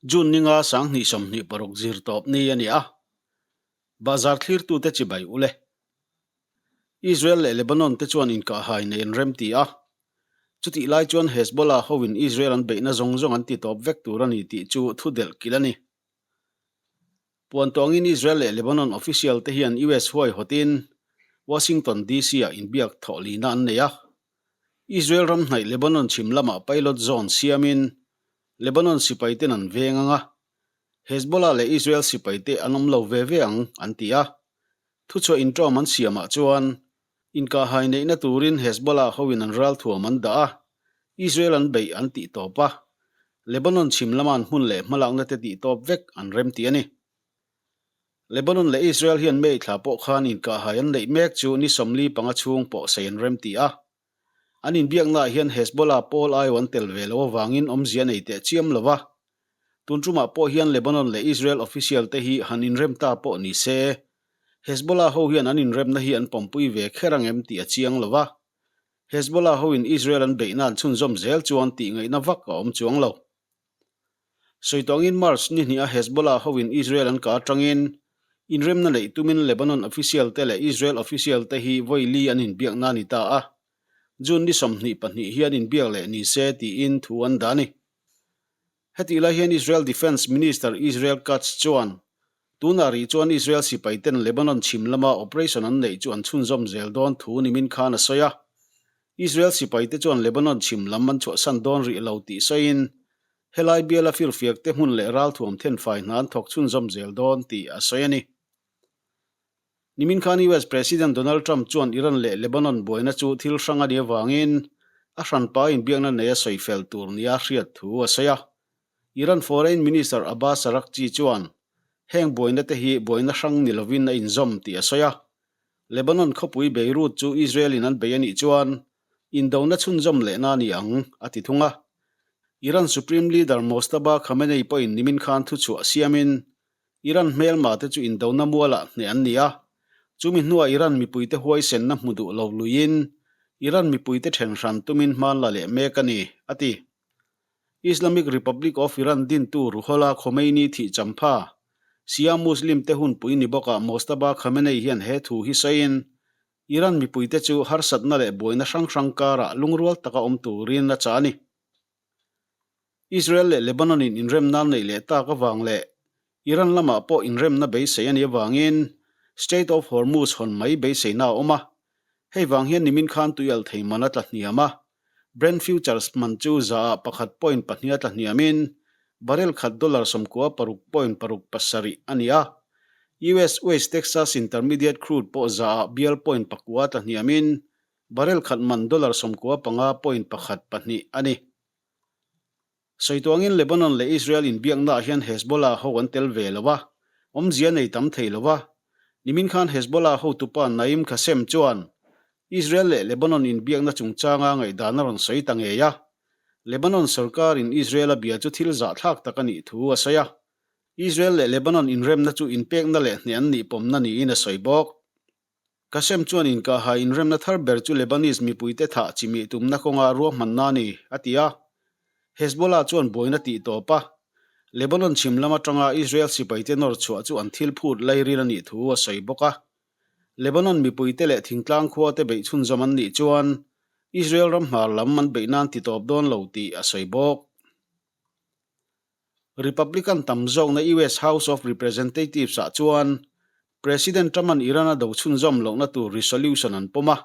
June ninga 2026 zirtawp ni a ni a, Bahzar thlirtute chibai ule. Israel leh Lebanon te chuan inkahhai nei an remti a, chutih lai chuan Hezbollah hoin Israel an beihna zawng zawng an titawp vek tur a ni tih chu thu delh kilh a ni. Puan tawngin Israel leh Lebanon official te hian US huaihawtin Washington DC-ah inbiak thawh lina an nei a. Israel ram hnaih Lebanon chhim lamah pilot zone siamin Lebanon sipaiten an veng ang a, Hezbollah leh Israel sipaite an awm lo ve ve ang an ti a. Thuchhuah inṭawm an siamah chuan inkahhai neihna turin Hezbollah hoin an ralthuam an dah a, Israel an beih an tih tawp a, Lebanon chhim lama an hmun leh hmalakna te tih tawp vek an remti a ni. Lebanon leh Israel hian May thla pawh khan inkahhai an neih mek chu ni 45 chhung pawh sei an remti a. An inbiaknaah hian Hezbollah pawl aiaw an tel ve lo avangin awmzia nei teh chiam lo va. Tun tumah pawh hian Lebanon leh Israel official te hi han inrem ta pawh ni se, Hezbollah ho hian an inremna hi an pawmpui ve kher ang em tih a chiang lo va. Hezbollah hoin Israel an beihna an chhunzawm zel chuan tih ngaihna vak a awm chuang lo. Sawitawngin March ni hniha Hezbollah hoin Israel an kah atangin inremna neih tumin Lebanon official te leh Israel official te hi vawi li an inbiakna a ni ta a, June ni 22 hian inbiak leh ni se tiin thu an dah a ni. Hetih lai hian Israel Defence Minister Israel Katz chuan tunah rih chuan Israel sipaiten Lebanon chhim lama operation an neih chu an chhunzawm zel dawn thu nimin khan a sawi a. Israel sipaite chuan Lebanon chhim lam an chhuahsan dawn rih lo tih sawiin, helai biala firfiak te hmun leh ralthuam thenfai hna an thawk chhunzawm zel dawn tih a sawi a ni. Nimin khan US President Donald Trump chuan Iran leh Lebanon buaina chu thil hrang a nih avangin a hranpa inbiakna nei a sawi fel tur nia hriat thu a sawi a. Iran Foreign Minister Abbas Araghchi chuan heng buaina te hi buaina hrang ni lovin a inzawm tih a sawi a. Lebanon khawpui Beirut chu Israel-in an bei a nih chuan indona chhunzawm lehna a ni ang, a ti thung a. Iran Supreme Leader Mojtaba Khamenei pawhin nimin khan thuchhuah siamin Iran hmelma te chu indona mualah hneh an ni a, chumi hnuah Iran mipuite huaisenna hmu duh lo luiin Iran mipuite then hran tumin hman la leh mek a ni, a ti. Islamic Republic of Iran dintu Ruhollah Khomeini thih champha, Shia Muslim te hunpui ni bawkah Mojtaba Khamenei hian he thu hi sawiin, Iran mipuite chu harsatna leh buaina hrang hrang karah lungrual taka awm turin a chah a ni. Israel leh Lebanon in inremna neih leh tak avang leh Iran lamah pawh inremna beisei a nih avangin Strait of Hormuz hawn mai beiseina a awm a. Hei vang hian nimin khan tuialh thei man a tla hniam a, Brent futures man chu zaah pakhat point pahnih a tla hniamin barrel khat dollar 96.67 a ni a. US West Texas Intermediate crude pawh zaah bial point pakua tla hniamin barrel khat man dollar 95.12 a ni. Sawituangin Lebanon leh Israel inbiaknaah hian Hezbollah ho an tel ve lo a, awmzia nei tam thei lo a. Nimin khan Hezbollah hotupa Naim Qassem chuan Israel leh Lebanon inbiakna chungchanga ngaihdan a rawn sawi ta ngei a. Lebanon sorkarin Israel a bia chu thil zahthlak tak a nih thu a sawi a. Israel leh Lebanon inremna chu inpekna leh hneh an nih pawmna niin a sawi bawk. Qassem chuan inkahhai inremna thar ber chu Lebanese mipuite thah chimih tumna kawnga ruahmanna a ni, a ti a. Hezbollah chuan buaina tih tawp a, Lebanon chhim lam atanga Israel sipaite nawr chhuah chu an thil phut lairil a nih thu a sawi bawk a. Lebanon mipuite leh thingtlang khuate beih chhunzawm an nih chuan Israel ram hmar lam an beih nan ti tawp dawn lo tih a sawi bawk. Republican tam zawkna US House of Representatives-ah chuan President Trump-a'n Iran a do chhunzawm lohna tur resolution an pawm a.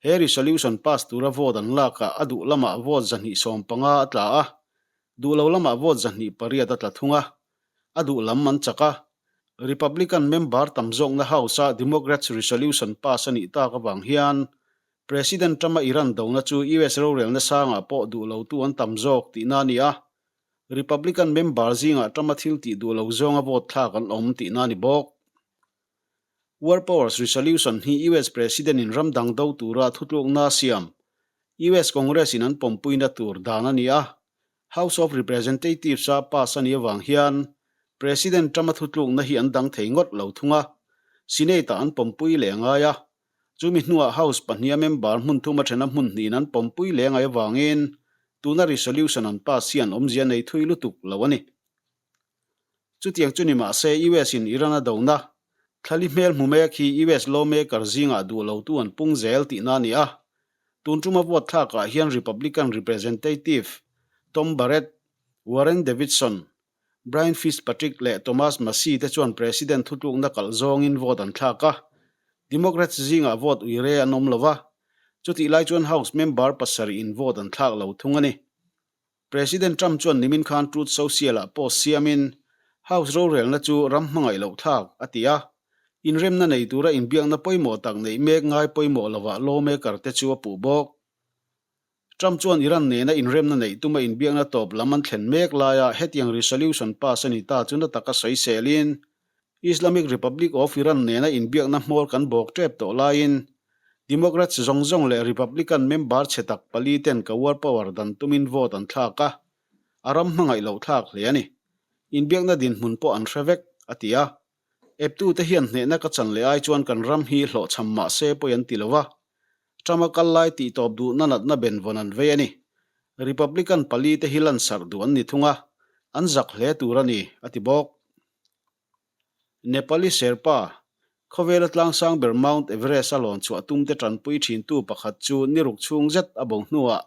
He resolution pass tura vote an lakah a duh lamah vote 215 a tla a, duh lo lamah vote 208 a tla thung a, a duh lam an chak a. Republican member tam zawkna House-a Democrats resolution pass a nih tak avang hian President Trump-a Iran dona chu US rorelna sangah pawh duh lotu an tam zawk tihna a ni a. Republican member zingah Trump-a thil tih duh lo zawnga vote thlak an awm tihna a ni bawk. War Powers Resolution hi US President-in ram dang do tura thutlukna a siam, US Congress-in an pawmpuina tur dan a ni a. House of Representatives-a pass a nih avang hian President Trump-a thutlukna hi an dang thei ngawt lo thung a, Senate-ah an pawmpui leh a ngai a. Chumi hnuah House pahniha member hmun thum a thena hmun hnihin an pawmpui leh ngai avangin tuna resolution an pass hian awmzia nei thui lutuk lo a ni. Chutiang chu ni mah se US in Iran a dona thlali hmel hmu mek hi US lawmaker zingah duh lotu an pung zel tihna a ni a. Tun tuma vote thlakah hian Republican Representative Tom Barrett, Warren Davidson, Brian Fitzpatrick leh Thomas Massie te chuan President thutlukna kalh zawngin vote an thlak a. Democrats zingah vote uire an awm lo va, chutih lai chuan House member pasarih in vote an thlak lo thung a ni. President Trump chuan nimin khan Truth Social-ah post siamin House rorelna chu ram hmangaih loh thlak a ti a, inremna nei tura inbiakna pawimawh tak neih mek ngai pawimawh lovah lawmaker te chu a puh bawk. Trump chuan Iran nena inremna neih tuma inbiakna tawp lam an thlen mek laia hetiang resolution pass a ni ta chu na taka sawiselin Islamic Republic of Iran nena inbiakna hmawr kan bawk tep tawh laiin Democrats zawng zawng leh Republican member chhe tak pali ten ka war power dan tumin vote an thlak a, a ram hmangaih loh thlak hle a ni. Inbiakna dinhmun pawh an hre vek, a ti a. Eptute hian hnehna ka chan leh ai chuan kan ram hi hlawhchham mah se pawi an ti lo va, Trump-a kal lai tih tawp duhna natna benvawn an vei a ni. Republican pali te hi lansarh duh an ni thung a, an zak hle tur a ni, a ti bawk. Nepali Sherpa, khawvela tlangsang ber Mount Everest a lawn chhuah tumte tanpui thintu pakhat chu ni ruk chhung zet a bo hnuah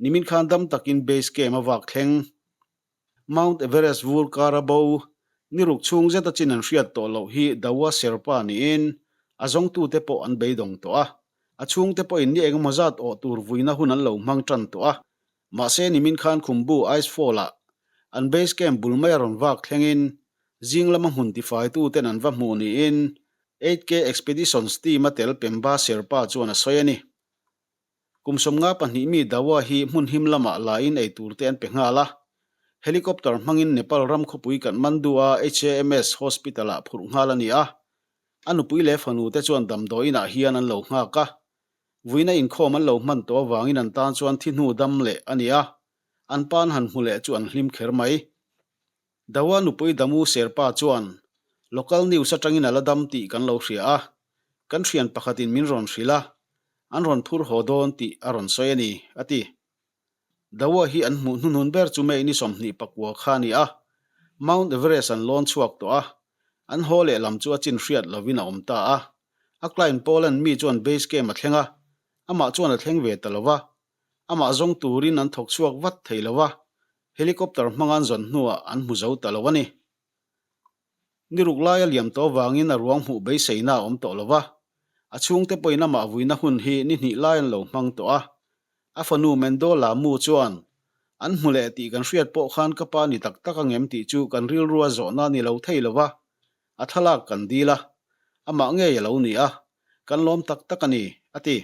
nimin khan dam takin base camp a vak thleng. Mount Everest vur kara bo, ni ruk chhung zeta chin an hriat tawh loh hi Dawa Sherpa niin a zawngtute pawh an beidawng tawh a. A chhungte pawhin ni engemaw zat awh tur vuina hun an lo hmang tan tawh a. Mahse nimin khan Khumbu Ice Fall-ah an base camp bul mai a rawn vak thlengin zing lama hmun tifaituten an va hmuh niin 8K Expeditions team-a tel Pemba Sherpa chuan a sawi a ni. Kum 52 mi Dawa hi hmun him lamah la in ei tur te an pe nghal a. Helicopter hmangin Nepal ram khawpui Kathmandu-a HAMS Hospital-ah phurh nghal a ni a. A nupui leh fanu te chuan damdawiinah hian an lo nghak a. Vuina inkhawm an lo hman tawh avangin an tan chuan thi hnu dam leh a ni a. An pan han hmu leh chu an hlim kher mai. Dawa nupui Damu Sherpa chuan, Local news atangin a la dam tih kan lo hria a, kan thian pakhatin min rawn hrilh a, an rawn phur haw dawn tih a rawn sawi a ni, a ti. Dawa hi an hmuh hnuhnun ber chu May ni 29 kha a ni a, Mount Everest an lawn chhuak tawh a, an haw lehlam chu a chin hriat lovin a awm ta a. A client Poland mi chuan base camp a thleng a, amah chuan a thleng ve ta lo va, amah zawng turin an thawk chhuak vat thei lo va, Helicopter hmanga an zawn hnuah an hmu zo ta lo a ni. Ni ruk laia liam tawh avangin a ruang hmuh beiseina a awm tawh lo va, a chhungte pawhin amah vuina hun hi ni hnih lai an lo hmang tawh a. A fanu Mendo Lamu chuan, An hmu leh tih kan hriat pawh khan ka pa ni tak tak angem tih chu kan rilrua zawhna a ni lo thei lo va, a thlalak kan dil a, amah ngei a lo ni a, kan lawm tak tak a ni, a ti.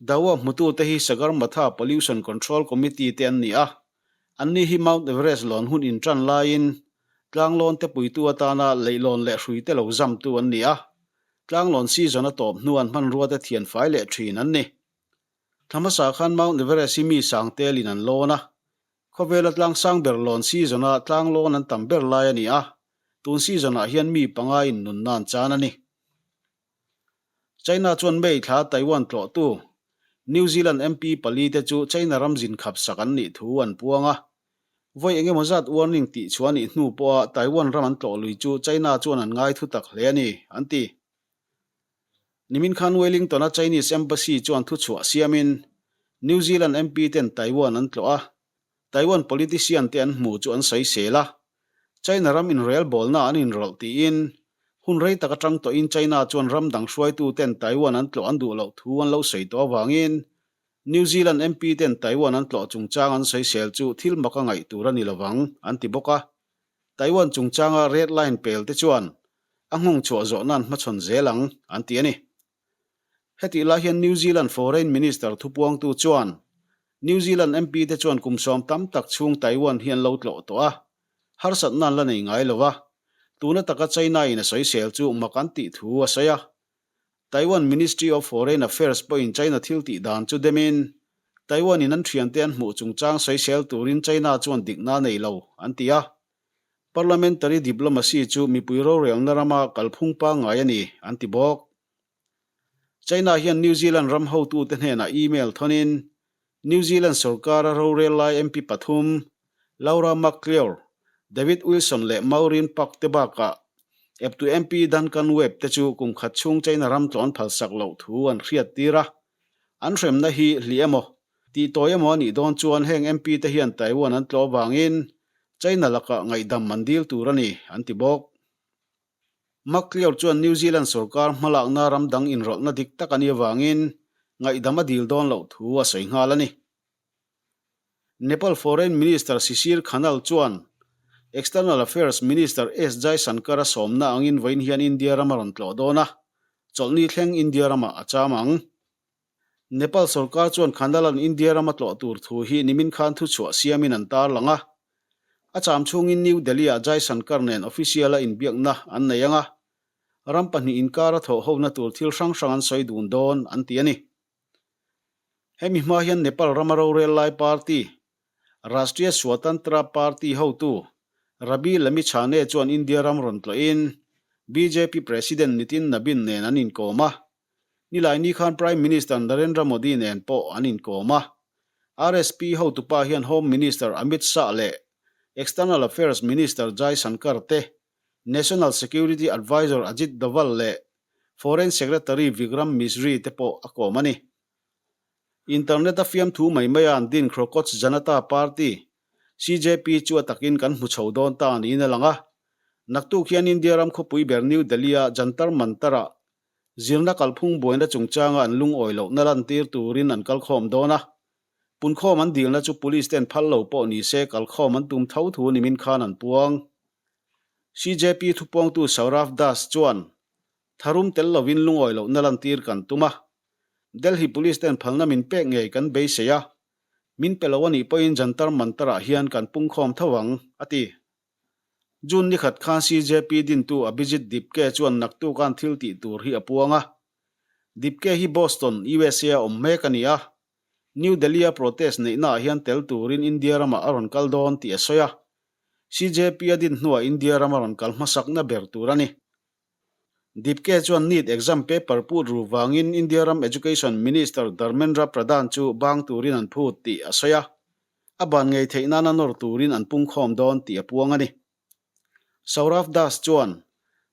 Dawa hmutute hi Sagarmatha Pollution Control Committee te an ni a, anni hi Mount Everest lawn hun intan laiin tlanglawn te puitu atana leihlawn leh hruite lo zamtu an ni a, tlanglawn season a tawp hnuan hmanrua te thian fai leh thin an ni. Thla hmasa khan Mount Everest hi mi sang telin an lawn a, khawvela tlangsang ber lawn season-a tlanglawn an tam ber lai a ni a, tun season-ah hian mi panga in nunna an chan a ni. China chuan May thla Taiwan tlawhtu New Zealand MP pali te chu China ram zin khap sak an nih thu an puang a. Vawi eng emaw zat warning tih chhuah a nih hnu pawha Taiwan ram an tlawh lui chu China chuan an ngai thu tak hle a ni, an ti. Nimin khan Wellington-a Chinese Embassy chuan thuchhuah siamin New Zealand MP ten Taiwan an tlawh a, Taiwan politician te an hmu chu an sawisel a, China ram inrelbawlna an inrawlh tiin hun rei tak atang tawhin China chuan ram dang hruaitu ten Taiwan an tlawh an duh loh thu an lo sawi tawh avangin New Zealand MP ten Taiwan an tlawh chungchang an sawisel chu thil mak a ngaih tur a ni lovang an ti bawk a. Taiwan chungchanga red line pel te chuan a nghawng chhuah zawhna an hmachhawn zel ang an ti a ni. Hetih lai hian New Zealand Foreign Minister thupuangtu chuan New Zealand MP te chuan kum sawm tam tak chhung Taiwan hi an lo tlawh tawh a, harsatna an la nei ngai lo va, tuna taka China in a sawisel chu mak an tih thu a sawi a. Taiwan Ministry of Foreign Affairs pawhin China thil tih dan chu demin Taiwan in an thiante an hmuh chungchang sawisel turin China chuan dikna a nei lo, an ti a. Parliamentary diplomacy chu mipui rorelna rama kalphung pangngai a ni, an ti bawk. China hian New Zealand ram hotute hnenah email thawnin New Zealand sorkara rorel lai MP pathum, Laura McClure, David Wilson leh Maureen Park te bakah eptu MP Duncan Webb te chu kum khat chhung China ram tlawn phalsak loh thu an hriattir a. An hremna hi hlih emaw, tih tawi emaw a nih dawn chuan heng MP te hian Taiwan an tlawh avangin China lakah ngaihdam an dil tur a ni, an ti bawk. McClure chuan New Zealand sorkar hmalakna ram dang inrawlhna dik tak a nih avangin ngaihdam a dil dawn loh thu a sawi nghal a ni. Nepal Foreign Minister Sisir Khanal chuan External Affairs Minister S Jaishankar a sawmna angin vawiin hian India ram a rawn tlawh dawn a, chawlhni thleng India ramah a cham ang. Nepal sorkar chuan Khanal-a'n India rama tlawh tur thu hi nimin khan thuchhuah siamin an tarlang a. A cham chhungin New Delhi-ah Jaishankar nen official-a inbiakna an nei ang a, ram pahnih inkara thawhhona tur thil hrang hrang an sawi dun dawn an ti a ni. Hemi hma hian Nepal rama rorel lai party, Rashtriya Swatantra Party hotu Rabi Lamichhane chuan India ram rawn tlawhin bjp President Nitin Nabin nen an inkawm a. Nilaini khan Prime Minister Narendra Modi nen pawh an inkawm a. RSP hotupa hian Home Minister Amit Shah leh External Affairs Minister Jaishankar te, National Security Advisor Ajit Doval leh Foreign Secretary Vikram Misri te pawh a kawm a ni. Internet-a fiamthu mai maia an din Khrokoch Janata Party, CJP, chu a takin kan hmu chho dawn ta niin a lang a. Naktuk hian India ram khawpui ber New Delhi-a Jantar Mantar-ah Zirna kalphung buaina chungchanga an lungawi lohna lantir turin an kalkhawm dawn a. Punkhawm an dilna chu police ten phal lo pawh ni se kalkhawm an tum tho thu nimin khan an puang. CJP thupuangtu Saurav Das chuan, Tharum tel lovin lungawi lohna lantir kan tum a. Delhi police ten phalna min pek ngei kan beisei a. Min pe lo a nih pawhin Jantar Mantar-ah hian kan pungkhawm tho ang, a ti. June ni khat khan CJP dintu Abhijit Dipke chuan naktukan thil tih tur hi a puang a. Dipke hi Boston, USA a awm mek a ni a. New Delhi-a protest neihnaah hian tel turin India ramah a rawn kal dawn tih a sawi a. CJP a din hnuah India rama rawn kal hmasakna ber tur a ni. Dipke chuan NEET exam paper put ru vangin India ram Education Minister Dharmendra Pradhan chu bang turin an phut tih a sawi a. A ban ngei theih nana nawr turin an pungkhawm dawn tih a puang a ni. Saurav Das chuan,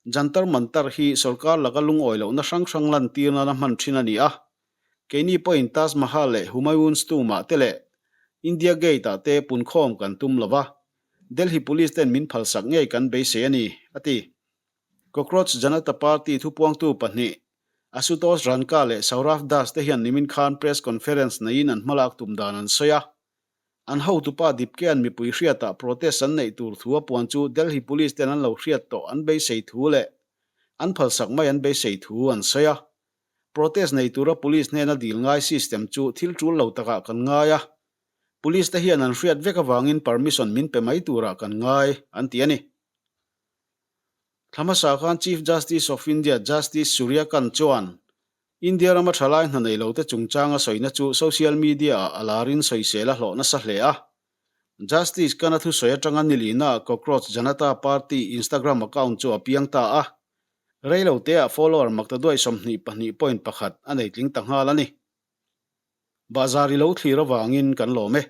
Jantar Mantar hi sorkar laka lungawi lohna hrang hrang lantir nana hman thin a ni a. Keini pawhin Taj Mahal leh Humayun's Tomb-ah te leh India Gate-ah te punkhawm kan tum lo va, Delhi Police ten min phalsak ngei kan beisei a ni, a ti. Cockroach Janata Party thupuangtu pahnih, Ashutosh Ranka leh Saurav Das te hian nimin khan press conference neiin an hmalak tum dan an sawi a. An hotupa Dipkea'n mipui hriatah protest an neih tur thu a puan chu Delhi Police ten an lo hriat tawh an beisei thu leh an phalsak mai an beisei thu an sawi a. Protest nei tura Police hnena dil ngai system chu thil tul lo takah kan ngai a. Police te hian an hriat vek avangin permission min pe mai turah kan ngai, an ti a ni. Thla hmasa khan Chief Justice of India Justice Surya Kant chuan India rama thalai hna nei lote chungchanga sawina chu social media-ah a larin sawisel a hlawh nasa hle a. Justice Khan-a thusawi atanga nilina Cockroach Janata Party Instagram account chu a piang ta a. Reiloteah follower maktaduai 22.1 a nei tling ta nghal a ni. Bahzar i lo thlir avangin kan lawm e.